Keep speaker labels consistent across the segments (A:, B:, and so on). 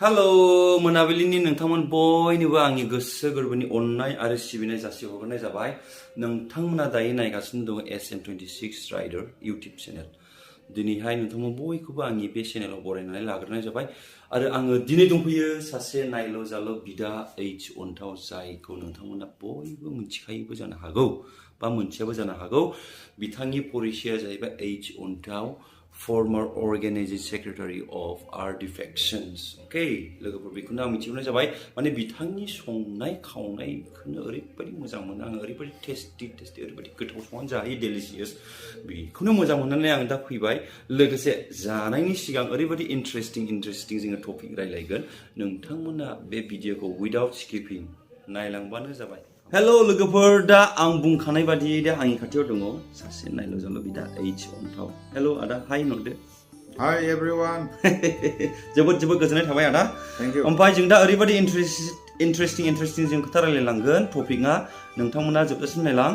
A: Hello मोनाबिलिनि नोंथांमोन बयनोबो आंनि गोसो गोरबोनि अननाय आरो सिबिनाय जासिहरनाय जाबाय। नोंथांमोना दायो नायगासिनो दङ H.Anthao राइडर इउटिउब चेनेल। दिनैहाय नोंथांमोन बयखौबो आंनि बे चेनेलाव बरायनानै लाग्रोनाय जाबाय आरो आङो दिनै दंफैयो सासे नायल' जाल' बिदा H.Anthao जायखौ नोंथांमोना बयबो मिथिखायोबो जानो हागौ बा मोनथियाबो जानो हागौ। बिथांनि परिचयआ जाहैबाय H.Anthao, former organizing secretary of Artifactions. Okay, लोगोफोर बेखौनो आं मिथिनाय जाबाय। माने बिथांनि संनाय खावनायखौनो ओरैबायदि मोजां मोनो आङो, ओरैबायदि टेस्टि ओरैबायदि गोथाव संनानै जायो, डेलिशियास। बेखौनो मोजां मोननानै आं दा फैबाय। लोगोसे जानायनि सिगां ओरैबायदि इन्टारेस्टिं जोङो टपिक रायलायगोन। नोंथांमोना बे भिडिअखौ विदाउट स्किपिं नायलांबानो जाबाय। हेलो लोगोफोर, दा आं बुंखानाय बादियै दा आंनि खाथियाव दङ सासे नायल' जाल' बिदा H.Anthao। हेलो आदा, हाय नरदो।
B: Hi everyone.
A: जोबोद गोजोननाय थाबाय आदा।
B: Thank you.
A: ओमफ्राय जों दा ओरैबायदि इन्टारेस्टिं जों खोथा रायलायलांगोन। टपिकआ नोंथांमोना जोबजासिम नायलां।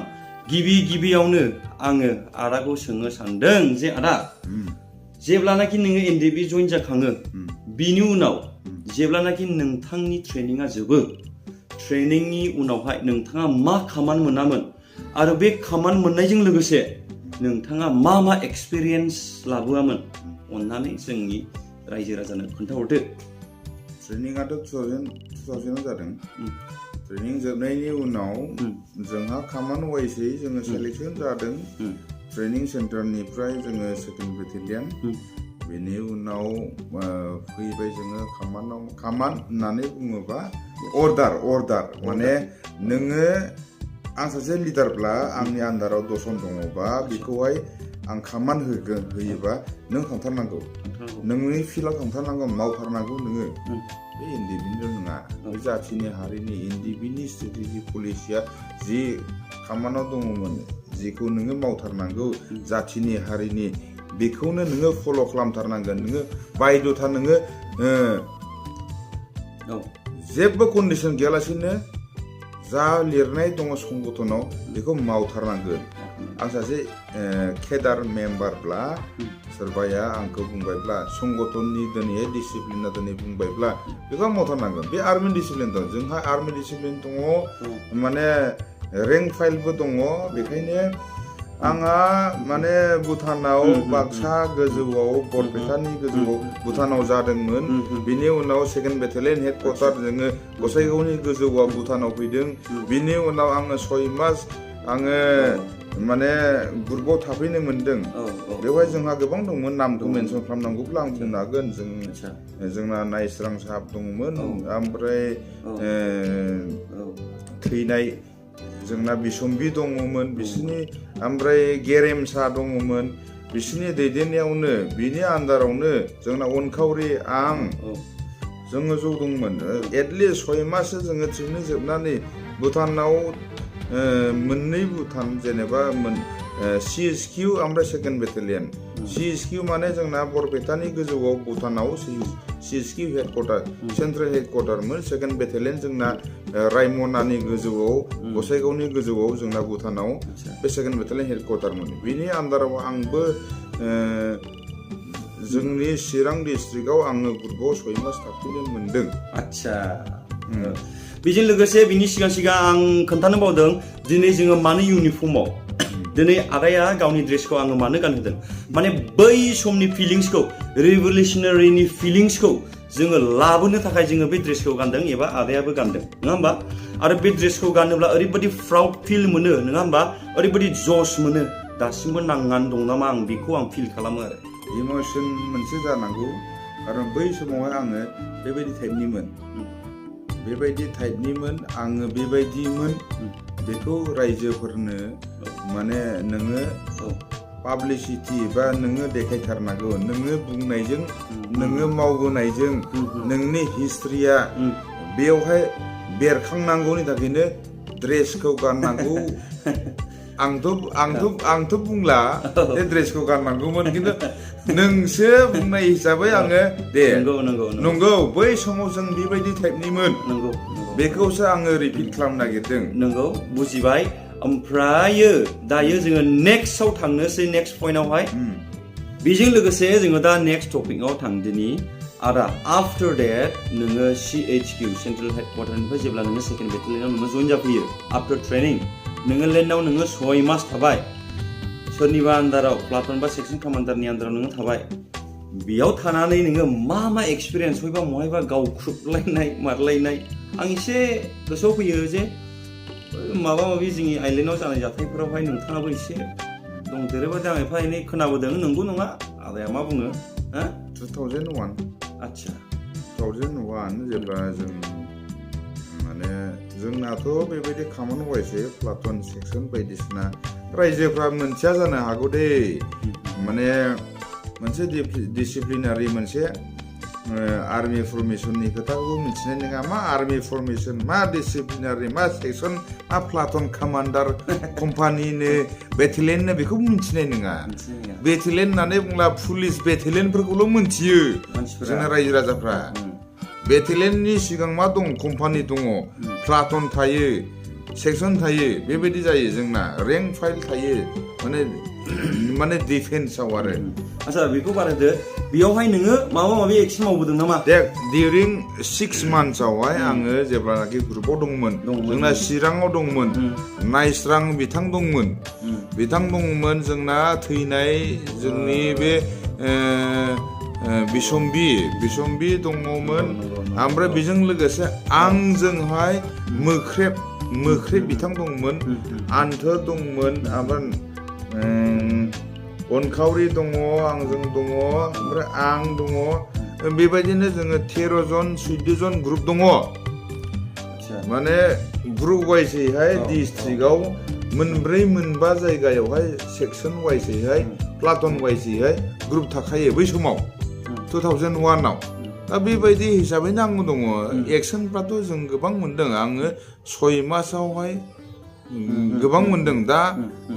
A: गिबियावनो आङो आदाखौ सोंनो सानदों जे आदा, जेब्लानाखि नोङो एनडिबि जइन जाखाङो, बिनि उनाव जेब्लानाखि नोंथांनि ट्रेनिंआ जोबो, ट्रेनिंनि उनावहाय नोंथाङा मा खामानि मोनामोन आरो बे खामानि मोननायजों लोगोसे नोंथाङा मा एक्सपिरियेन्स लाबोआमोन, अन्नानै जोंनि रायजो राजानो खोन्थाहरदो।
B: ट्रेनिंआथ' 2000 जादों। ट्रेनिं जोबनायनि उनाव जोंहा खामानि वाइसै जोङो सेलेक्सन जादों। ट्रेनिं सेन्टारनिफ्राय जोङो सेकेन्ड बेटेलियन। बेनि उनाव फैबाय जोङो खामान होननानै बुङोबा अर्डार माने नोङो आं सासे लिडारब्ला आंनि आन्दाराव 10 जन दङबा बेखौहाय आं खामान होयोबा नों थांथारनांगौ, नोंनि फिल्डआव थांथारनांगौ, मावथारनांगौ नोङो। बे एनडिबिनिल' नङा, बे जाथिनि हारिनि एनडिबिनि स्ट्रेटेजि पलिसिया जि खामानियाव दङमोन, जिखौ नोङो मावथारनांगौ जाथिनि हारिनि, बेखौनो नोङो फल' खालामथारनांगोन। नोङो बायद'था नोङो जेबो कन्डिसन गैयालासेनो जा लिरनाय दङ संगठनाव बेखौ मावथारनांगोन। आं सासे केडार मेम्बारब्ला सोरबाया आंखौ बुंबायब्ला संगठननि दिनैहाय डिसिप्लिना दिनै बुंबायब्ला बेखौ मावथारनांगोन। बे आर्मि डिसिप्लिन दं, जोंहा आर्मि डिसिप्लिन दङ, माने रेंक फाइलबो दङ। बेखायनो आंहा माने भुटानाव बाक्सा गोजौआव, बरपेटानि गोजौआव भुटानाव जादोंमोन। बिनि उनाव सेकेन्ड बेटेलियन हेडक्वार्टार जोङो गसाइगावनि गोजौआव भुटानाव फैदों। बिनि उनाव आङो 6 मास आङो माने ग्रुपआव थाफैनो मोनदों। बेवहाय जोंहा गोबां दंमोन, नामखौ मेनसन खालामनांगौब्ला आं बुंनो हागोन। जोंना नाइस्रां साहाब दंमोन, ओमफ्राय थैनाय जोंना बिसम्बि दङमोन बिसोरनि, ओमफ्राय गेरेमसा दङमोन बिसोरनि दैदेननायावनो, बिनि आन्दारावनो जोंना अनखावरि आं जोङो ज' दंमोन। एटलिस्ट 6 माससो जोङो ट्रेनिं जोबनानै भुटानाव मोननै भुटान, जेनेबा CSQ ओमफ्राय सेकेन्ड बेटेलियन। CSQ माने जोंना बरपेटानि गोजौआव भुटानाव CSQ हेडक्वार्टार, सेन्ट्रेल हेडक्वार्टारमोन। सेकेन्ड बेटेलियन जोंना रायमनानि गोजौआव, गसाइगावनि गोजौआव जोंना भुटानाव बे सेकेन्ड बेटेलियन हेडक्वार्टारमोन। बेनि आन्दाराव आंबो जोंनि चिरां डिस्ट्रिक्टआव आङो ग्रुपआव 6 मास थाफैनो मोनदों।
A: आच्छा, बेजों लोगोसे बिनि सिगां आं खोन्थानो बावदों, दिनै जोङो मानो इउनिफर्मआव, दिनै आदाया गावनि ड्रेसखौ आङो मानो गानहोदों, माने बै समनि फिलिंसखौ, रिभलिउसनारिनि फिलिंसखौ जोङो लाबोनो थाखाय जोङो बे ड्रेसखौ गानदों, एबा आदायाबो गानदों, नङा होमबा? आरो बे ड्रेसखौ गानोब्ला ओरैबायदि प्राउड फिल मोनो, नङा होमबा? ओरैबायदि जस मोनो, दासिमबो नांनानै दं नामा आं बेखौ आं फिल खालामो आरो।
B: इमोसन मोनसे जानांगौ, खारन बै समावहाय आङो बेबायदि टाइपनिमोन, आङो बेबायदिमोन। बेखौ रायजोफोरनो माने नोङो पाब्लिसिटि बा नोङो देखायथारनांगौ। नोङो बुंनायजों, नोङो मावबोनायजों नोंनि हिस्ट्रिया बेयावहाय बेरखांनांगौनि थाखायनो ड्रेसखौ गाननांगौ। आंथ' बुंला बे ड्रेसखौ गाननांगौमोन, खिन्थु नोंसो बुंनाय हिसाबै आङो दे नंगौ बै समाव जों बेबायदि टाइपनिमोन, बेखौसो आङो रिपिट खालामनो नागिरदों।
A: नंगौ, बुजिबाय। ओमफ्रायो दायो जोङो नेक्स्टआव थांनोसै, नेक्स्ट पइन्टआवहाय। बेजों लोगोसे जोङो दा नेक्स्ट टपिकआव थांदिनि। आदा आफ्टर दैट नोङो CHQ सेंट्रल हेडक्वार्टारनिफ्राय जेब्ला नोङो सेकेन्ड बेटालियनाव नोङो जइन जाफैयो आफ्टर ट्रेनिं नोङो लेन्डआव नोङो 6 मास थाबाय सोरनिबा आन्दाराव प्लाटन बा सेक्सन कमान्डारनि आन्दाराव नोङो थाबाय बेयाव थानानै नोङो मा एक्सपिरियेन्स हयबा महायबा गावख्रुबलायनाय मारलायनाय आं एसे गोसोआव फैयो जे माबा माबि जोंनि आइलेन्डआव जानाय जाथायफोरावहाय नोंथाङाबो एसे दंदेरोबादि आं एफा एनै खोनाबोदों नंगौ नङा आदाया मा बुङो
B: 2001
A: आच्छा
B: 2001 जेब्ला जों माने जोंनाथ' बेबायदि खामानि मावबायसो प्लाटन सेक्सन बायदिसिना रायजोफ्रा मोनथिया जानो हागौ दे माने मोनसे डिसिप्लिनारि मोनसे आर्मि फर्मेशननि खोथाखौ मिथिनाय नङा मा आर्मि फर्मेशन मा डिसिप्लिनारि मा सेक्सन मा प्लाटन कमान्डार कम्पानिनो बेटेलियननो बेखौ मिथिनाय नङा बेटेलियन होननानै बुंब्ला पुलिस बेटेलियनफोरखौल' मिथियो जोंना रायजो राजाफ्रा बेटेलियननि सिगां मा दं कम्पानि दङ प्लाटन थायो सेक्सन थायो बेबायदि जायो जोंना रेंक फाइल थायो माने डिफेन्सआव आरो
A: आच्छा बेखौ बारायदो बेयावहाय नोङो माबा माबि एक्सन मावबोदों नामा
B: देख डिउरिं 6 मान्थ्सआवहाय आङो जेब्लानाखि ग्रुपआव दंमोन जोंना चिराङाव दंमोन नायस्रां बिथां दंमोन जोंना थैनाय जोंनि बे बिसम्बि दङमोन ओमफ्राय बेजों लोगोसे आंजोंहाय मोख्रेब बिथां दंमोन आन्थो दंमोन ओमफ्राय अनखावरि दङ आंजों दङ ओमफ्राय आं दङ बेबायदिनो जोङो 13 जन 14 जन ग्रुप दङ माने ग्रुप वाइसैहाय डिस्ट्रिक्टआव मोनब्रै मोनबा जायगायावहाय सेक्सन वाइसैहाय प्लाटन वाइसैहाय ग्रुप थाखायो बै समाव 2001 आव दा बेबायदि हिसाबैनो आं दङ एक्सनफ्राथ' जों गोबां मोनदों आङो 6 मासावहाय गोबां मोनदों दा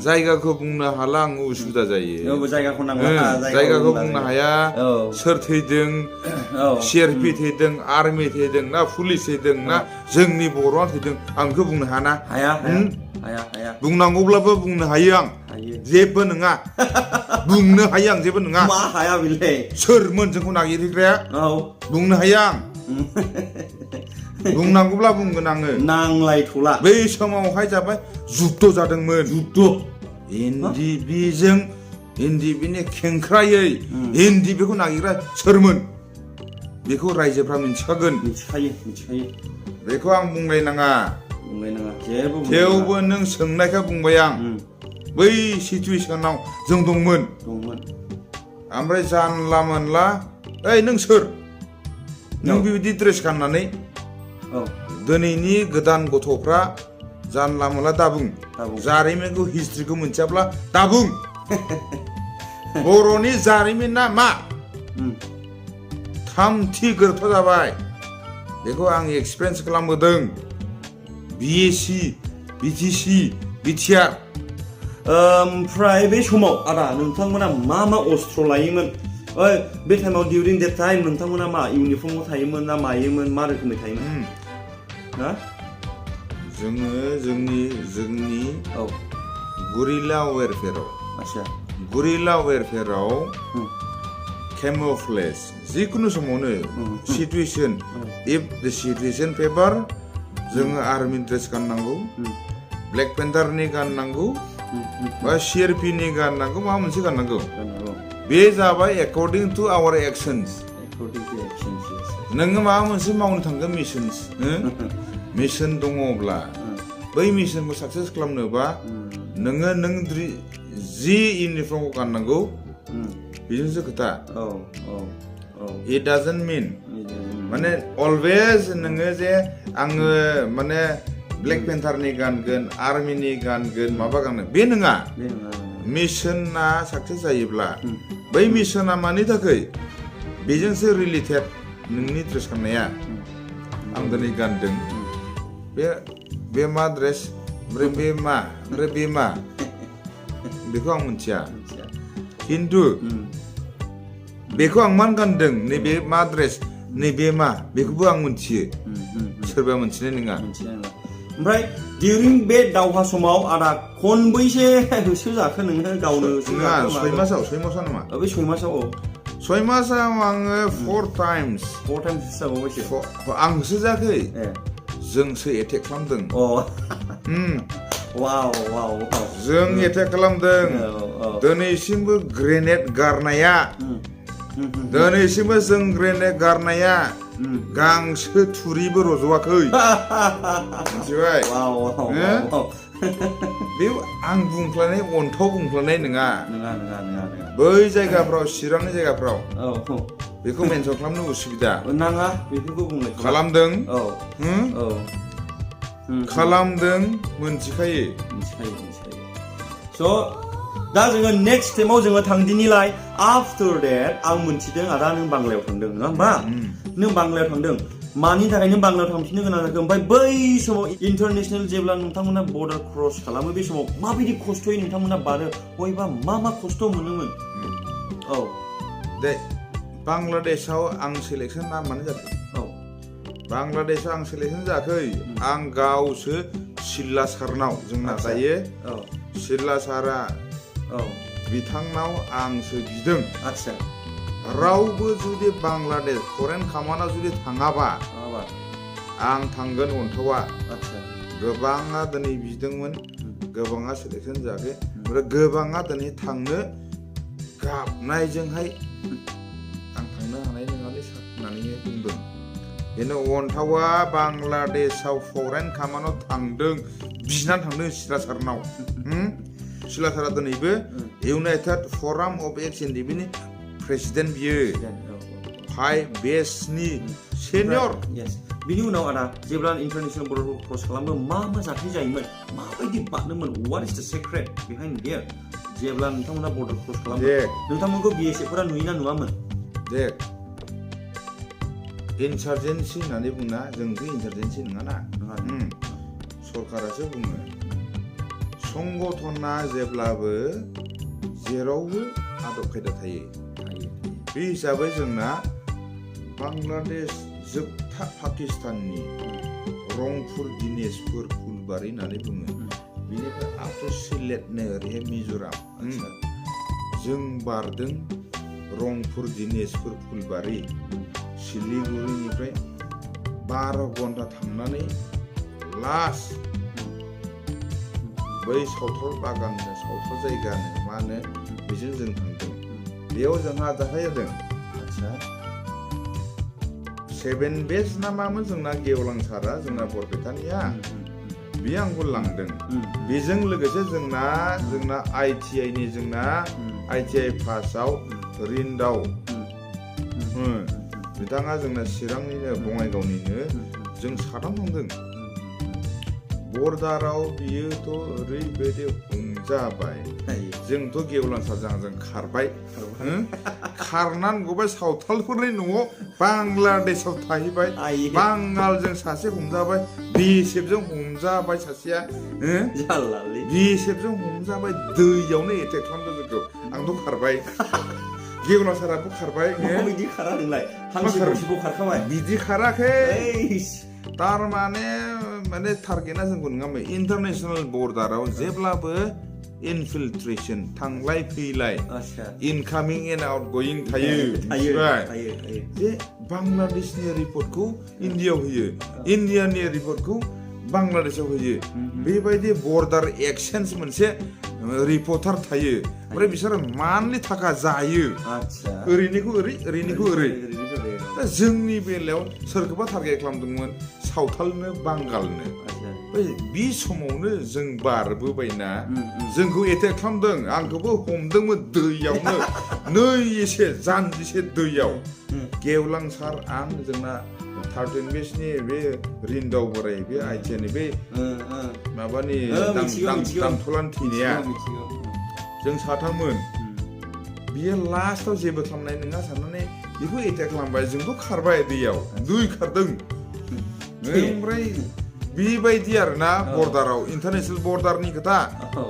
B: जायगाखौ बुंनो हाला आं उसुबिदा जायो जायगाखौ बुंनो हाया सोर थैदों CRP थैदों आर्मि थैदों ना पुलिस थैदों ना जोंनि बर'आ थैदों आं बेखौ बुंनो हाया बुंनांगौब्लाबो बुंनो हायो आं जेबो नङा बुंनो हायो आं जेबो नङा
A: मा हाया बिलाय
B: सोरमोन जोंखौ नागिरग्राया बुंनो हाया आं बुंनांगौब्ला बुंगोन आङो
A: नांलायथ'ला
B: बै समावहाय जाबाय जुद्ध जादोंमोन एनडिबिनि खेंख्रायै एनडिबिखौ नागिरग्रा सोरमोन बेखौ रायजोफ्रा मिथिखागोन
A: मिथिखायो
B: बेखौ आं बुंलायनाङा
A: थेवबो
B: नों सोंनायखौ बुंबाय आं बै सिचुवेसनाव जों दंमोन ओमफ्राय जानला मोनला ओइ नों सोर नों बेबायदि ड्रेस गाननानै दिनैनि गोदान गथ'फ्रा जानला मोनला दाबुं जारिमिनखौ हिस्ट्रिखौ मिथियाब्ला दाबुं बर'नि जारिमिना मा थामथि गोरोबथा जाबाय बेखौ आं एक्सपिरियेन्स खालामबोदों BSc BTC BTR
A: ओमफ्राय बे समाव आदा नोंथांमोना मा अस्त्र लायोमोन बे टाइमाव डिउरिं दैट टाइम नोंथांमोना मा इउनिफर्मआव थायोमोन ना मायोमोन मा रोखोमै थायोमोन ना
B: जोङो जोंनि गुरिला वेरफेयाराव केमोफ्लेज जिखुनु समावनो सिचुएशन इफ द सिचुएशन फेभार जोङो आर्मि ड्रेस गाननांगौ ब्लेक पेन्टारनि गाननांगौ बा CRPनि गाननांगौ माबा मोनसे गाननांगौ बे जाबाय एकर्डिं टु आवर एक्सन्स नोङो माबा मोनसे मावनो थांगोन मिशन दङब्ला बै मिशनखौ साक्सेस खालामनोबा नोङो जि इउनिफर्मखौ गाननांगौ बेजोंसो खोथा इट डाजन्ट मिन माने अलवेज नोङो जे आङो माने ब्लेक पेन्टारनि गानगोन आर्मिनि गानगोन माबा गानगोन बे नङा मिशना साक्सेस जायोब्ला बै मिशना मानि थाखाय बेजोंसो रिलेटेड नोंनि ड्रेस गाननाया आं दिनै गानदों बे मा ड्रेस ओमफ्राय बे मा बेखौ आं मिथिया खिन्थु बेखौ आं मानो गानदों नैबे मा ड्रेस नैबे मा बेखौबो आं मिथियो सोरबा मिथिनाय नङा
A: ओमफ्राय डिउरिं बे दावहा समाव आदा खनबैसे होसो जाखो नोङो गावनो
B: 6 मासाव नामा
A: बे 6 मासाव
B: 6 मासाव आङो 4 times
A: 4 times जाबावबायसो
B: आं होसोजाखै
A: ए
B: जोंसो एटेक खालामदों
A: वाव
B: जों एटेक खालामदों दिनैसिमबो ग्रेनेड गारनाया दिनैसिमबो जों ग्रेनेड गारनाया गांसो थुरिबो रज'वाखै मिथिबाय बे आं बुंफ्लानाय अन्थाव बुंफ्लानाय नङा बै जायगाफ्राव चिरांनि जायगाफ्राव बेखौ मेनसन खालामनो उसुबिदा
A: नाङा बेफोरखौ बुंनाय
B: खालामदों खालामदों मोनथिखायो
A: स' दा जोङो नेक्स्ट स्टेपाव जोङो थांदिनिलाय आफ्टर देट आं मोनथिदों आदा नों बांलायाव थांदों नङा होमबा नों बांलायाव थांदों मानि थाखाय नों बांलायाव थांफिननो गोनां जाखो ओमफ्राय बै समाव इन्टारनेसनेल जेब्ला नोंथांमोना बर्डार क्रस खालामो बे समाव माबायदि खस्थ'यै नोंथांमोना बारो बयबा मा खस्थ' मोनोमोन
B: दे बांलादेशआव आं सेलेक्सन मानो जाखो बांलादेशआव आं सेलेक्सन जायाखै आं गावसो सिल्ला सारनाव जोंना दायो सिल्ला सारा बिथांनाव आंसो बिदों रावबो जुदि बांलादेश फरेन खामानियाव जुदि थाङाबा आं थांगोन अन्थावा गोबाङा दिनै बिदोंमोन गोबाङा सेलेक्सन जायाखै ओमफ्राय गोबाङा दिनै थांनो गाबनायजोंहाय आं थांनो हानाय नङालै होननानै बुंदों बेनो अन्थावा बांलादेशआव फरेन खामानियाव थांदों बिनानै थांदों सिलासारनाव सिलासारा दिनैबो इउनाइटेड फराम अफ एक्स एनडिबिनि प्रेसिडेन्ट बियो 5 बेसनि सेनियर
A: बिनि उनाव आदा जेब्ला इन्टारनेसनेल बर्डार क्रस खालामो मा जाथाय जायोमोन माबायदि बारनोमोन what is the secret behind there जेब्ला नोंथांमोना बर्डार क्रस खालामो नोंथांमोनखौ बिएसएफफोरा नुयोना नुवामोन दे
B: इन्सार्जेन्सि होननानै बुङा जोंथ' इन्सार्जेन्सि नङाना सरकारासो बुङो संगठना जेब्लाबो जेरावबो आदब खायदा थायो बे हिसाबै जोंना बांलादेश जोबथा पाकिस्ताननि रंपुर दिनेशपुर फुलबारि होननानै बुङो बेनिफ्राय आफ सिलेटनो ओरैहाय मिज'राम जों बारदों रंपुर दिनेशपुर फुलबारि सिलिगुरिनिफ्राय 12 घन्टा थांनानै लास्ट बै सावथाल बागाननो सावथाल जायगानो मा होनो बेजों जों थांदों बेयाव जोंहा जाथाय जादों 7 बेस ना मामोन जोंना गेवलां सारा जोंना बरपेटानिया बे आंखौ लांदों बेजों लोगोसे जोंना ITI नि जोंना ITI पासआव रिन्दाव बिथाङा जोंना चिरांनिनो बङाइगावनिनो जों साथाम थांदों बर्डाराव बियोथ' ओरैबायदि हमजाबाय जोंथ' गेवलां सारजों खारबाय खारनानै गबाय सावथालफोरनि न'आव बांलादेशआव थाहैबाय बांगालजों सासे हमजाबाय बिएसएफजों हमजाबाय सासेया बिएसएफजों हमजाबाय दैयावनो एटेक खालामदों जोंखौ आंथ' खारबाय गेवलां साराबो खारबाय
A: बिदि खारा नोंलाय हांसो खारखाबाय
B: बिदि खाराखै माने टारगेटआ जोंखौ नङामोन इन्टारनेसनेल बर्डाराव जेब्लाबो इनफिल्ट्रेशन थांलाय फैलाय इनकामिं एन्ड आउट गोयिं थायो जे बांलादेशनि रिपर्टखौ इन्डियायाव होयो इन्डियानि रिपर्टखौ बांलादेशआव होयो बेबायदि बर्डार एक्सचेन्ज मोनसे रिपर्टार थायो ओमफ्राय बिसोरो मान्थलि थाखा जायो ओरैनिखौ ओरै दा जोंनि बेलायाव सोरखौबा टारगेट खालामदोंमोन सावथालनो बांगालनो बे समावनो जों बारबोबायना जोंखौ एटेक खालामदों आंखौबो हमदोंमोन दैयावनो एसे जानजिसे दैयाव गेवलां सार आं जोंना 13 बेसनि बे रिन्दाव बोराय बे आइटिआइनि बे माबानि दामथलानि थैनाया जों साथाममोन बियो लास्टाव जेबो खालामनाय नङा साननानै बेखौ एटेक खालामबाय जोंथ' खारबाय दैयाव खारदों ओमफ्राय बेबायदि आरोना बर्डाराव इन्टारनेसनेल बर्डारनि खोथा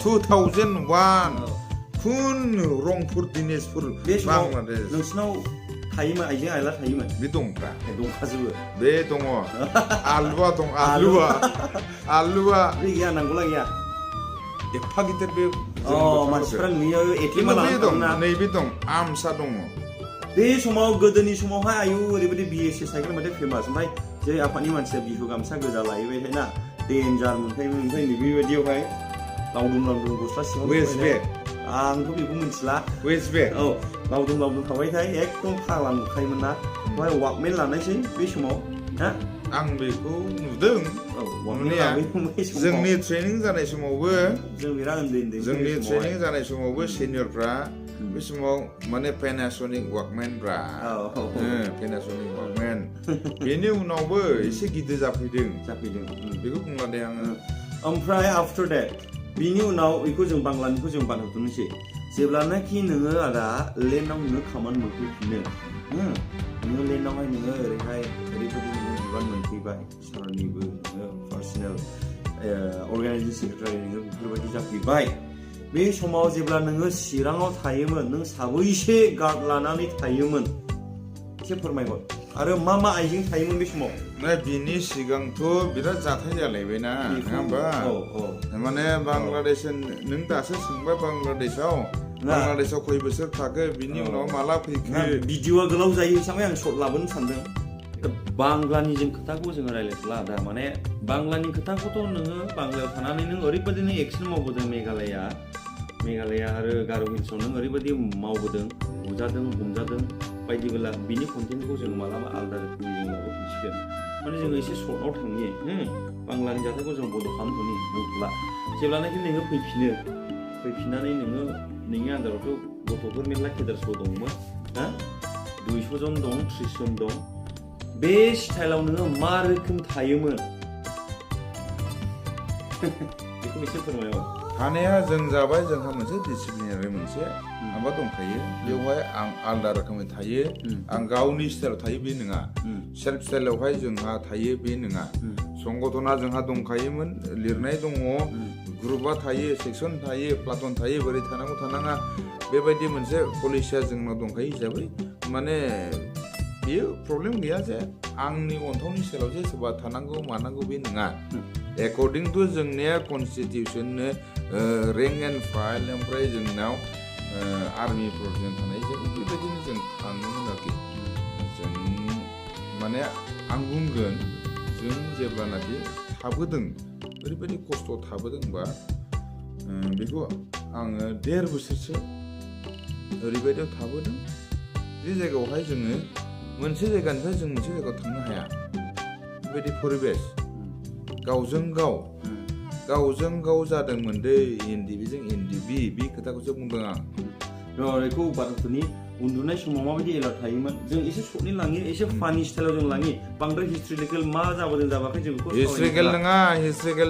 B: 2001 खुन रंपुर दिनेशपुर बांलादेश
A: नोंसिनाव थायोमोन आइजें आइला थायोमोन
B: बे दंफ्रा
A: दंखाजोबो
B: बे दङ आलुवा दं आलुवा
A: बे गैया नांगौला गैया
B: एफा गिदिर बे
A: मानसिफ्रा नुयो एटिएम
B: दं नैबे दं आमसा दङ
A: बे समाव गोदोनि समावहाय आयु ओरैबायदि BSC साइकेल मोनसे फेमास ओमफ्राय जे आफादनि मानसिया बिहु गामसा गोजा लायबाय थायोना डेन्जार मोनखायोमोन ओमफ्राय बेबायदियावहाय लावदुम लावदुम गस्ला सिङाव
B: वेस्ट बेग
A: आंथ' बेखौ मिथिला
B: वेस्ट बेग
A: औ लावदुम लावदुम थाबायथाय एकदम फाग्ला नुखायोमोन ना ओमफ्राय वाकमेन लानायसै बे समाव ना
B: आं बेखौ नुदों जोंनि ट्रेनिं जानाय समावबो
A: जों बिराद उन्दै
B: जोंनि ट्रेनिं जानाय समावबो सिनियरफ्रा बे समाव माने पेनासनिक वाकमेनफ्रा पेनासनिक वाकमेन बेनि उनावबो एसे गिदिर जाफैदों बेखौ बुंला दे आङो
A: ओमफ्राय आफ्टर देट बिनि उनाव बेखौ जों बांलानिखौ जों बानहरथ'नोसै जेब्लानाखि नोङो आदा लेन्डआव नोङो खामानि मोनफैफिनो नोङो लेन्डआवहाय नोङो ओरैहाय ओरैबायदि नोङो बिबान मोनफैबाय सारनिबो नोङो पार्सनेल अर्गानाइजिं सेक्रेटारि नोङो बेफोरबायदि जाफैबाय बे समाव जेब्ला नोङो चिराङाव थायोमोन नों साबैसे गार्ड लानानै थायोमोन एसे फोरमायहर आरो मा मा आइजें थायोमोन बे समाव
B: बिनि सिगांथ' बिराद जाथाय जालायबायना नङा होमबा माने बांलादेश नों दासो सोंबाय बांलादेशआव खय बोसोर थाखो बिनि उनाव माला फैखो
A: भिडिअआ गोलाव जायो हिसाबै आं सर्ट लाबोनो सानदों बांलानि जों खोथाखौ जोङो रायज्लायला दा माने बांलानि खोथाखौथ' नोङो बांलायाव थानानै नों ओरैबायदि नों एक्सन मावबोदों मेघालया आरो गार' हिल्सआव नों ओरैबायदि मावबोदों बुजादों हमजादों बायदि बेला बिनि कन्टेन्टखौ जों मालाबा आलादा रोखोमनि जों लाबोफिनसिगोन माने जोङो एसे सर्टआव थांनि बांलानि जाथायखौ जों बन्द' खालामथ'नि बुंथ'ला जेब्लानाखि नोङो फैफिननानै नोङो नोंनि आन्दारावथ' गथ'फोर मेरला केदार्सबो दंमोन 200 जन दं 30 जन दं बे स्टाइलाव नोङो मा रोखोम थायोमोन बेखौ एसे फोरमायहर
B: थानाया जों जाबाय जोंहा मोनसे डिसिप्लिनारि मोनसे माबा दंखायो बेवहाय आं आलदा रोखोमै थायो आं गावनि स्टाइलाव थायो बे नङा सेल्फ स्टाइलावहाय जोंहा थायो बे नङा संगठना जोंहा दंखायोमोन लिरनाय दङ ग्रुपआ थायो सेक्सन थायो प्लाटन थायो बोरै थानांगौ थानाङा बेबायदि मोनसे पलिसिया जोंनाव दंखायो हिसाबै माने बेयो प्रब्लेम गैया जे आंनि अनथावनि स्टाइलाव जे सोरबा थानांगौ मानांगौ बे नङा एकर्डिं टु जोंनिया कनस्टिटिउसननो रेंक एन्ड फाइल ओमफ्राय जोंनाव आर्मि प्रभिजन थानाय जों बेबायदिनो जों थाङोमोन आरोखि जों माने आं बुंगोन जों जेब्लानाखि थाबोदों ओरैबायदि खस्थ' थाबोदोंबा बेखौ आङो 1.5 बोसोरसो ओरैबायदियाव थाबोदों बे जायगायावहाय जोङो मोनसे जायगानिफ्राय जों मोनसे जायगायाव थांनो हाया बेबायदि परिबेस गावजों गाव जादोंमोन दै एनडिबिजों एनडिबि बे खोथाखौसो बुंदों आं
A: बेखौ बारथ'नि उन्दुनाय समाव माबायदि एलार्ट थायोमोन जों एसे सर्टनि लाङि एसे फानि स्टाइलाव जों लाङि बांद्राय हिस्ट्रिकेल मा जाबोदों जाबाखै जों बेखौ
B: हिस्ट्रिकेल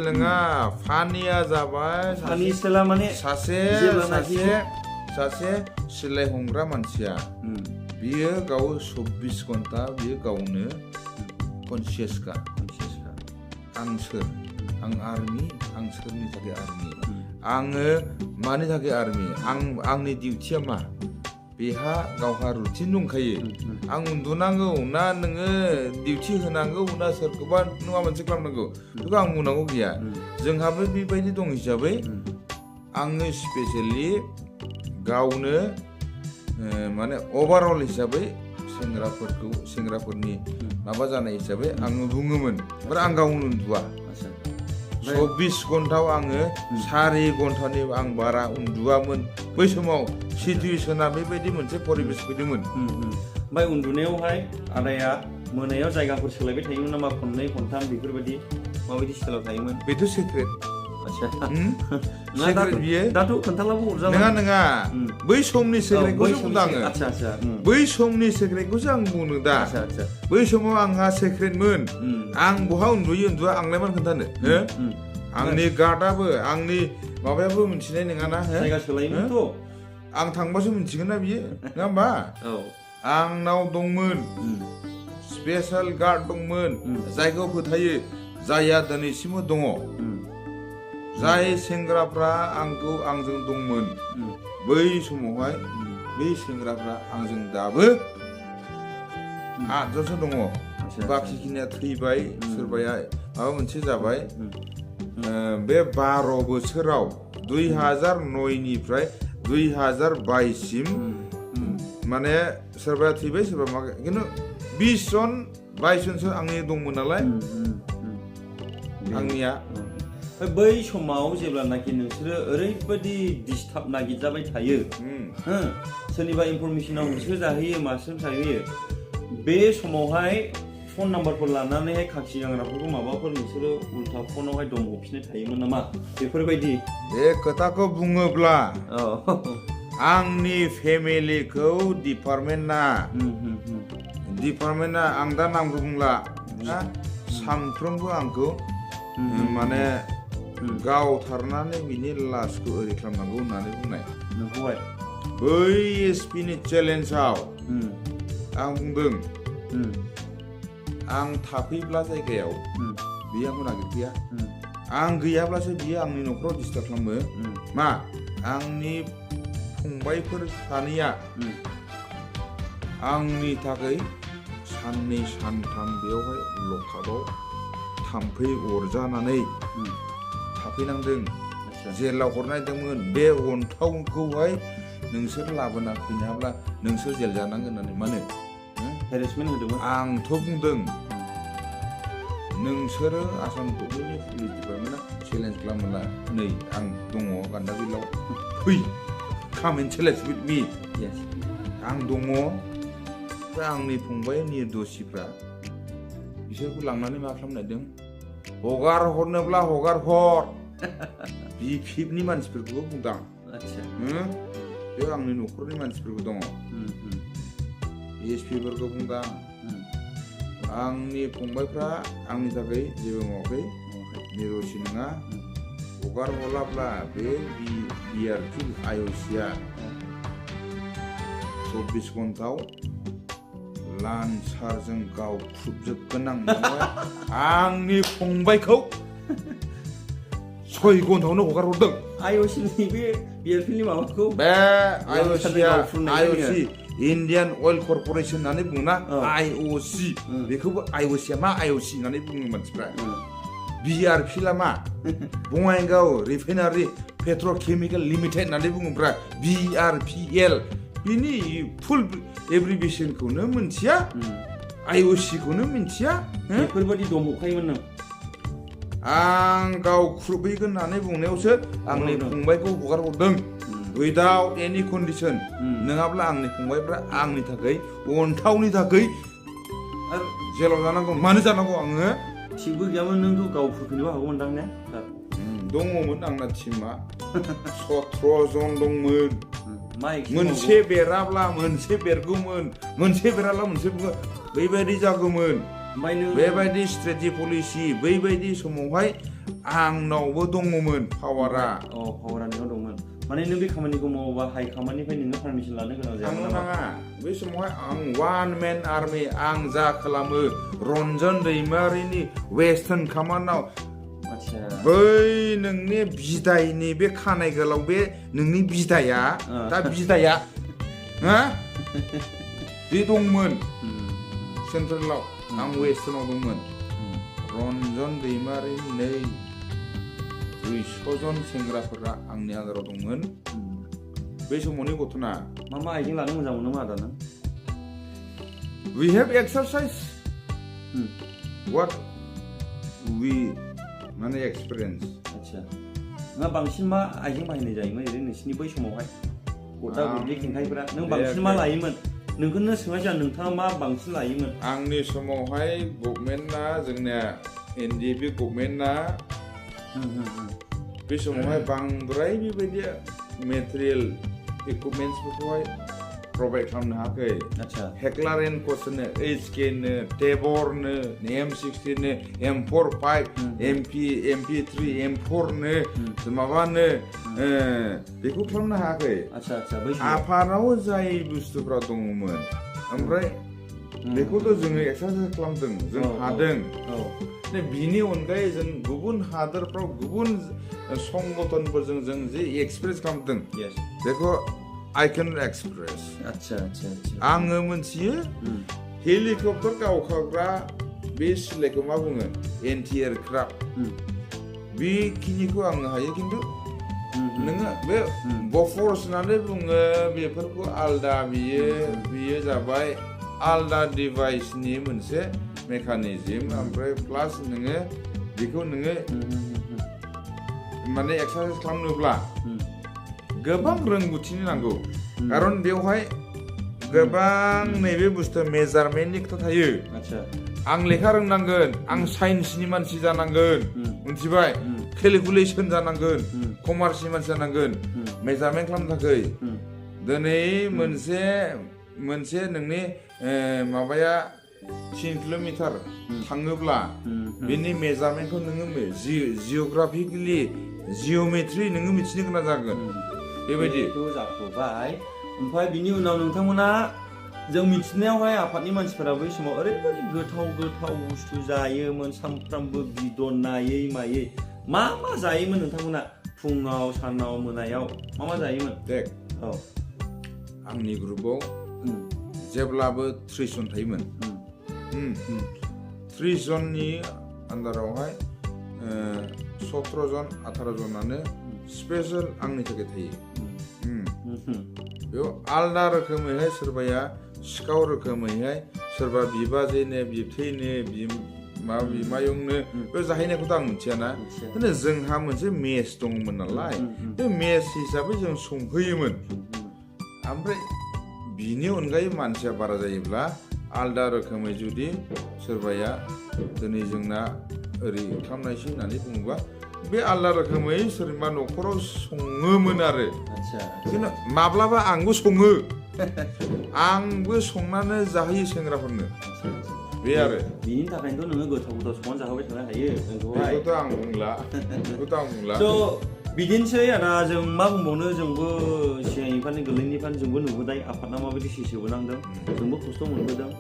B: नङा फानिया जाबाय
A: फानि स्टाइला माने
B: सासे सिलाइ हमग्रा मानसिया बियो गाव 24 घन्टा बियो गावनो कनसियासखा आं सोर आं आर्मि आं सोरनि थाखाय आर्मि आङो मानि थाखाय आर्मि आंनि डिउटिया मा बेहा गावहा रुटिन दंखायो आं उन्दुनांगौ ना नोङो डिउटि होनांगौ ना सोरखौबा नङा मोनसे खालामनांगौ बेखौ आं बुंनांगौ गैया जोंहाबो बेबायदि दं हिसाबै आङो स्पेसियेलि गावनो माने ओभारअल हिसाबै सेंग्राफोरनि माबा जानाय हिसाबै आङो बुङोमोन ओमफ्राय आं गावनो उन्दुआ 24 घन्टायाव आङो 4 घन्टानि आं बारा उन्दुआमोन बै समाव सिटुएसना बेबायदि मोनसे परिबेस फैदोंमोन
A: ओमफ्राय उन्दुनायावहाय आदाया मोनायाव जायगाफोर सोलायबाय थायोमोन नामा खननै खनथाम बेफोरबायदि माबायदि स्टाइलाव थायोमोन
B: बेथ' सिक्रेट
A: दाथ' खोन्थालाबो हरजाला
B: नङा बै समनि सेक्रेटखौसो बुंदों आङो बै समनि सेक्रेटखौसो आं बुंनो दा बै समाव आंहा सेक्रेटमोन आं बहा उन्दुआ आंलाय मानो खोन्थानो आंनि गार्डआबो आंनि माबायाबो मिथिनाय नङाना
A: जायगा सोलायोमोनथ'
B: आं थांबासो मिथिगोन ना बियो नङा होमबा आंनाव दंमोन स्पेशेल गार्ड दंमोन जायखौ फोथायो जायहा दिनैसिमबो दङ जाय सेंग्राफ्रा आंजों दंमोन बै समावहाय बै सेंग्राफ्रा आंजों दाबो 8 जनसो दङ बाखिखिनिया थैबाय सोरबाया माबा मोनसे जाबाय बे 12 बोसोराव 2009 निफ्राय 2022 सिम माने सोरबाया थैबाय सोरबा मा खिन्थु 20 जन 22 जनसो आंनि दंमोन नालाय आंनिया
A: बै समाव जेब्लानाखि नोंसोरो ओरैबायदि डिस्टार्ब नागिरजाबाय थायो सोरनिबा इनफरमेसनाव होसो जाहैयो मासो जाहैयो बे समावहाय फन नाम्बारफोर लानानैहाय खाखि गांग्राफोरखौ माबाफोर नोंसोरो उल्था फनावहाय दमहफिननाय थायोमोन नामा बेफोरबायदि
B: बे खोथाखौ बुङोब्ला आंनि फेमिलिखौ डिपार्टमेन्टआ आं दा नामखौ बुंला सानफ्रोमबो आंखौ माने गावथारनानै बिनि लासखौ ओरै खालामनांगौ होननानै बुंनाय
A: नोंखौहाय
B: बै एसपि नि चेलेन्जआव आं बुंदों आं थाफैब्ला जायगायाव बियो आंखौ नागिरफैया आं गैयाब्लासो बियो आंनि न'खराव डिस्टार्ब खालामो मा आंनि फंबायफोर सानैया आंनि थाखाय साननै सानथाम बेयावहाय लकआपआव थाम्फै अरजानानै थाफैनांदों जेलाव हरनायदोंमोन बे अन्थावखौहाय नोंसोर लाबोना फैनाब्ला नोंसोर जेल जानांगोन होननानै मानो
A: हेरेसमेन्ट होदोंमोन
B: आंथ' बुंदों नोंसोरो आसाम गभर्नमेन्टनि पुलिस डिपार्टमेन्टआ चेलेन्ज खालामोब्ला नै आं दङ गान्दाबिलाव फै काम एन्ड चेलेन्ज विथ मी आं दङ दा आंनि फंबाय निर्दोषिफ्रा बिसोरखौ लांनानै मा खालामनायदों हगार हरनोब्ला हगार हर बिपिएफनि मानसिफोरखौबो बुंदां बेयाव आंनि न'खरनि मानसिफोरबो दङ एसपिफोरखौ बुंदां आंनि फंबायफ्रा आंनि थाखाय जेबो मावाखै निर्दोषि नङा हगार हराब्ला बे बिआरपि आइअसिआ 24 घन्टायाव लान्सारजों गावख्रुबजोबगोन आंनि फंबायखौ 6 घन्टायावनो हगार हरदों
A: आइअसिनि बे बिआरपिनि माबाखौ
B: बे आइअसि इन्डियान अइल कर्परेसन होननानै बुङोना आइअसि बेखौबो आइअसिआ मा आइअसि होननानै बुङो मानसिफ्रा बिआरपिला मा बङाइगाव रिफाइनारि पेट्रकेमिकेल लिमिटेड होननानै बुङोब्रा बिआरपिएल बिनि फुल एब्रिभिएसनखौनो मिन्थिया आइअसिखौनो मिन्थिया
A: बेफोरबायदि दमहखायोमोन नों
B: आं गावख्रुबहैगोन होननानै बुंनायावसो आंनि फंबायखौ हगार हरदों उइदाउट एनि कन्डिसन नङाब्ला आंनि फंबायफ्रा आंनि थाखाय अन्थावनि थाखाय जेलाव जानांगौ मानो जानांगौ आङो
A: थिगबो गैयामोन नोंथ' गावफोरखौनोबो हागौमोनदां ने
B: दङमोन आंना टिमा 17 जन दंमोन मोनसे बेराब्ला मोनसे बेरगौमोन मोनसे बेराब्ला मोनसे बैबायदि जागौमोन बेबायदि स्ट्रेटेजि पलिसि बैबायदि समावहाय आंनावबो दङमोन पावारा
A: नोंनाव दंमोन माने नों बे खामानिखौ मावोबा हाइ खामानिफ्राय नोङो पारमिसन लानो गोनां जायामोन नामा
B: बे समावहाय आं वान मेन आर्मि आं जा खालामो रन्जन दैमारिनि वेस्टार्न कमान्डआव बै नोंनि बिदायनि बे खानाय गोलाव बे नोंनि बिदाया दा बिदाया बे दंमोन सेन्ट्रेलाव आं वेस्टार्नाव दंमोन रन्जन दैमारिनि 200 जन सेंग्राफोरा आंनि आदाराव दंमोन बे समावनि घटना
A: मा आइजें लानो मोजां मोनो मा दाना
B: we have exercise what we माने एक्सपिरियेन्स
A: आच्छा नोंहा बांसिन मा आइजें बाहायनाय जायोमोन ओरैनो नोंसिनि बै समावहाय गदा गदि खेंखाइफोरा नों बांसिन मा लायोमोन नोंखौनो सोंनाय जाया नोंथाङा मा बांसिन लायोमोन
B: आंनि समावहाय गभर्नमेन्टआ जोंनिया एनडिएफबि गभर्नमेन्टआ बे समावहाय बांद्राय बेबायदि मेटेरियेल इकुइपमेन्ट्सफोरखौहाय प्रभाइड खालामनो हायाखै
A: आच्छा
B: हेक्लार एन्ड क'सनो एचकेनो टेबरनो M60नो M45 MP3 M4नो माबानो बेखौ खालामनो हायाखै
A: आच्छा आच्छा बै
B: आफाराव जाय बुस्थुफ्रा दङमोन ओमफ्राय बेखौथ' जोङो एक्सारसाइज खालामदों जों हादों बिनि अनगायै जों गुबुन हादोरफ्राव गुबुन संगठनफोरजों जों जे एक्सपिरियेन्स खालामदों बेखौ I can express.
A: आच्छा
B: आङो मोनथियो हेलिकप्टार गावखाग्रा बे सिलाइखौ मा बुङो एन्टि एयारक्राफ्ट बेखिनिखौ आङो हायो खिन्थु नोङो बे बफर्स होननानै बुङो बेफोरखौ आलदा बियो जाबाय आलदा डिभाइसनि मोनसे मेकानिजम ओमफ्राय प्लास नोङो बेखौ नोङो माने एक्सारसाइज खालामनोब्ला गोबां रोंगौथिनि नांगौ खारन बेवहाय गोबां नैबे बुस्थु मेजारमेन्टनि खोथा थायो आं लेखा रोंनांगोन आं साइन्सनि मानसि जानांगोन मिथिबाय केलकुलेसन जानांगोन कमार्सनि मानसि जानांगोन मेजारमेन्ट खालामनो थाखाय दिनै मोनसे नोंनि माबाया 3 किल'मिटार थाङोब्ला बेनि मेजारमेन्टखौ नोङो जिअग्राफिकेलि जिअमेट्रि नोङो मिथिनो गोनां जागोन बेबायदि
A: जाफुबाय ओमफ्राय बिनि उनाव नोंथांमोना जों मिथिनायावहाय आफादनि मानसिफोरा बै समाव ओरैबायदि गोथाव बुस्थु जायोमोन सानफ्रामबो बिदन नायै मायै मा जायोमोन नोंथांमोना फुङाव सानाव मोनायाव मा जायोमोन
B: देख
A: औ
B: आंनि ग्रुपआव जेब्लाबो 30 जन थायोमोन 30 जननि आन्दारावहाय 17 जन 18 जनानो स्पेशल आंनि थाखाय थायो बेयाव आलदा रोखोमैहाय सोरबाया सिखाव रोखोमैहाय सोरबा बिबाजैनो बिबथैनो बिमायंनो बे जाहैनायखौथ' आं मिथियाना खिन्थु जोंहा मोनसे मेस दंमोन नालाय बे मेस हिसाबै जों संहैयोमोन ओमफ्राय बिनि अनगायै मानसिया बारा जायोब्ला आलदा रोखोमै जुदि सोरबाया दिनै जोंना ओरै खालामनायसै होननानै बुङोबा बे आलदा रोखोमै सोरबा न'खराव सङोमोन आरो खिन्थु माब्लाबा आंबो सङो आंबो संनानै जाहोयो सेंग्राफोरनो बे आरो
A: बिनि थाखायनोथ' नोङो गोथाव संनानै जाहोबाय थानो हायो
B: बेखौथ' आं बुंला
A: बिदिनोसै आदा जों मा बुंबावनो जोंबो सिगांनिफ्रायनो गोरलैनिफ्रायनो जोंबो नुबोनाय आफादा माबायदि सिसोबोनांदों जोंबो खस्थ' मोनबोदों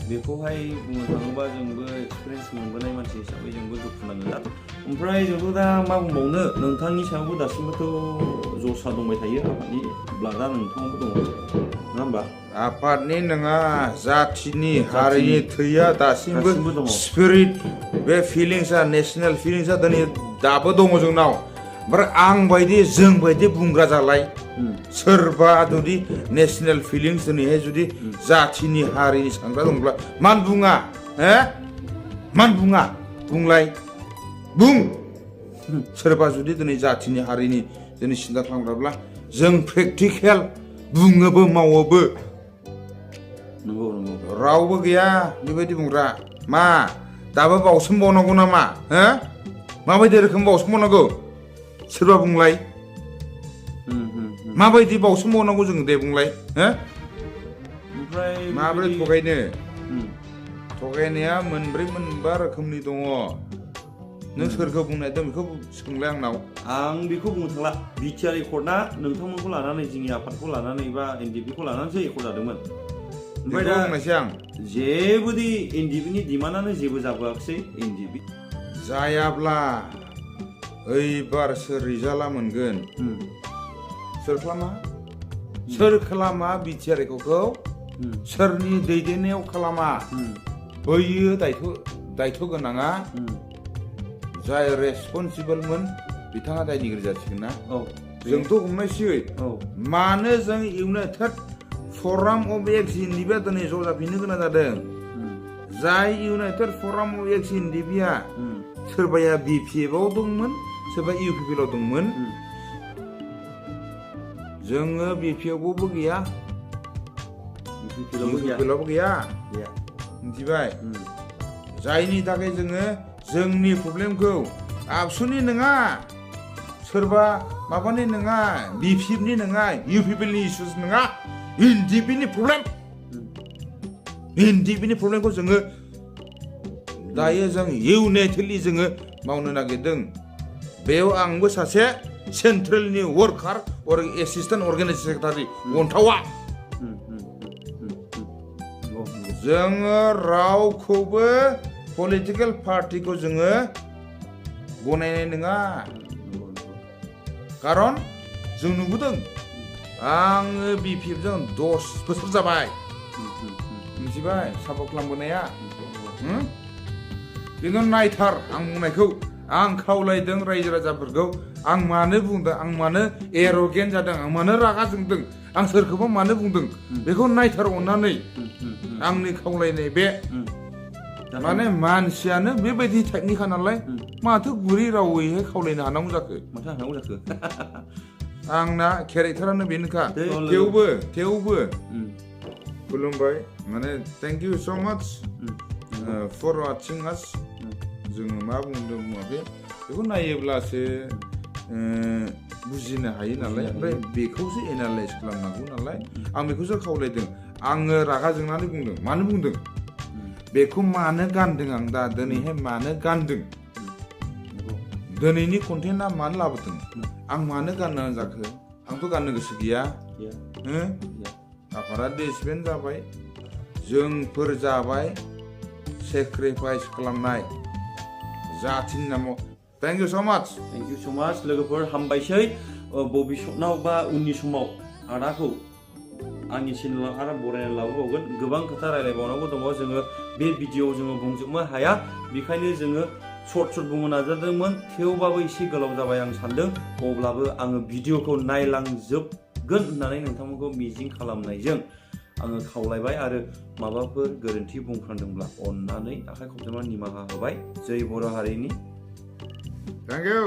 A: बेखौहाय बुंनो थाङोबा जोंबो एक्सपिरियेन्स मोनबोनाय मानसि हिसाबै जोंबो दुखु नाङो ओमफ्राय जोंथ' दा मा बुंबावनो नोंथांनि सायावबो दासिमबोथ' जसा दंबाय थायो आफादनि ब्लाडा नोंथाङाबो दङ नङा होमबा
B: आफादनि नङा जाथिनि हारिनि थैया दासिमबो स्पिरिट बे फिलिंसा नेसनेल फिलिंसा दिनै दाबो दङ जोंनाव ओमफ्राय आं बायदि जों बायदि बुंग्रा जालाय सोरबा जुदि नेसनेल फिलिंस दिनैहाय जुदि जाथिनि हारिनि सानग्रा दंब्ला मान बुङा मान बुङा बुंलाय बुं सोरबा जुदि दिनै जाथिनि हारिनि दिनै सिन्था खालामग्राब्ला जों प्रेक्टिकेल बुङोबो मावोबो रावबो गैया बेबायदि बुंग्रा मा दाबो बावसोमबावनांगौ नामा माबायदि रोखोम बावसोमबावनांगौ सोरबा बुंलाय माबायदि बावसोमबावनांगौ जोङो दे बुंलाय
A: ओमफ्राय
B: माबोरै थगायनाया मोनबा रोखोमनि दङ नों सोरखौ बुंनायदों बेखौ सोंलाय आं
A: बेखौ बुंनो थांला बिटिआर एकर्डआ नोंथांमोनखौ लानानै जोंनि आफादखौ लानानै बा एनडिपिखौ लानानैसो एकर्ड जादोंमोन ओमफ्राय दा
B: बुंनायसै आं
A: जेबोदि एनडिपिनि डिमान्डआनो जेबो जाबोआखिसै एनडिपि
B: जायाब्ला ओइबार सोर रिजाल्टआ मोनगोन सोर खालामा बिटिआर एकर्डखौ सोरनि दैदेननायाव खालामा बैयो दायथ' गोनाङा जाय रेसपन्सिबलमोन बिथाङा दायनिगिरि जासिगोन ना जोंथ' हमनायसै मानो जों इउनाइटेड फराम अफ एक्स एनडिपिआ दिनै ज' जाफिननो गोनां जादों जाय इउनाइटेड फराम अफ एक्स एनडिपिआ सोरबाया बिपिएफआव दंमोन सोरबा इउपिपिएलआव दंमोन जोङो बिपिएफआवबो गैया इउपिपिएलआवबो गैया मिथिबाय जायनि थाखाय जोङो जोंनि प्रब्लेमखौ आबसुनि नङा सोरबा माबानि नङा बिपिएफनि नङा इउपिपिएलनि इस्युस नङा एनडिपिनि प्रब्लेमखौ जोङो दायो जों इउनाइटेडलि जोङो मावनो नागिरदों बेयाव आंबो सासे सेन्ट्रेलनि वर्कार एसिस्टेन्ट अर्गेनाइजेसन सेक्रेटारि अन्थावा जोङो रावखौबो पलिटिकेल पार्टिखौ जोङो गनायनाय नङा खारन जों नुबोदों आङो बिपिएफजों 10 बोसोर जाबाय मिथिबाय सापर्ट खालामबोनाया खिन्थु नायथार आं बुंनायखौ आं खावलायदों रायजो राजाफोरखौ आं मानो बुंदों आं मानो एर'गेन्ट जादों आं मानो रागा जोंदों आं सोरखौबा मानो बुंदों बेखौ नायथार अननानै आंनि खावलायनाय बे माने मानसियानो बेबायदि टेकनिकखा नालाय माथो गुरै रावैहाय खावलायनो हानांगौ जाखो
A: माथो हानांगौ जाखो
B: आंना केरेक्टारानो बेनोखा थेवबो खुलुमबाय माने थेंक इउ स' माच फर वाचिं आस जोङो मा बुंदों बुङाखै बेखौ नायोब्लासो बुजिनो हायो नालाय ओमफ्राय बेखौसो एनालाइज खालामनांगौ नालाय आं बेखौसो खावलायदों आङो रागा जोंनानै बुंदों मानो बुंदों बेखौ मानो गानदों आं दा दिनैहाय मानो गानदों दिनैनि कन्टेन्टआ मानो लाबोदों आं मानो गाननो जाखो आंथ' गाननो गोसो गैया आफादा डिसबेन्ड जाबाय जोंफोर जाबाय सेक्रिफाइस खालामनाय जाथिनि नामाव थेंक इउ स' माच
A: लोगोफोर हामबायसै भबिष्यतनाव बा उननि समाव आदाखौ आंनि चेनेलाव आरो बरायना लाबोबावगोन गोबां खोथा रायलायबावनांगौ दङ जोङो बे भिडिअ'आव जोङो बुंजोबनो हाया बेखायनो जोङो सर्ट बुंनो नाजादोंमोन थेवबाबो एसे गोलाव जाबाय आं सानदों अब्लाबो आङो भिडिअ'खौ नायलांजोबगोन होननानै नोंथांमोनखौ मिजिं खालामनायजों आङो खावलायबाय आरो माबाफोर गोरोन्थि बुंफ्रांदोंब्ला अननानै आखाइ खबजाबनानै निमाहा होबाय जै बर' हारिनि
B: थेंक इउ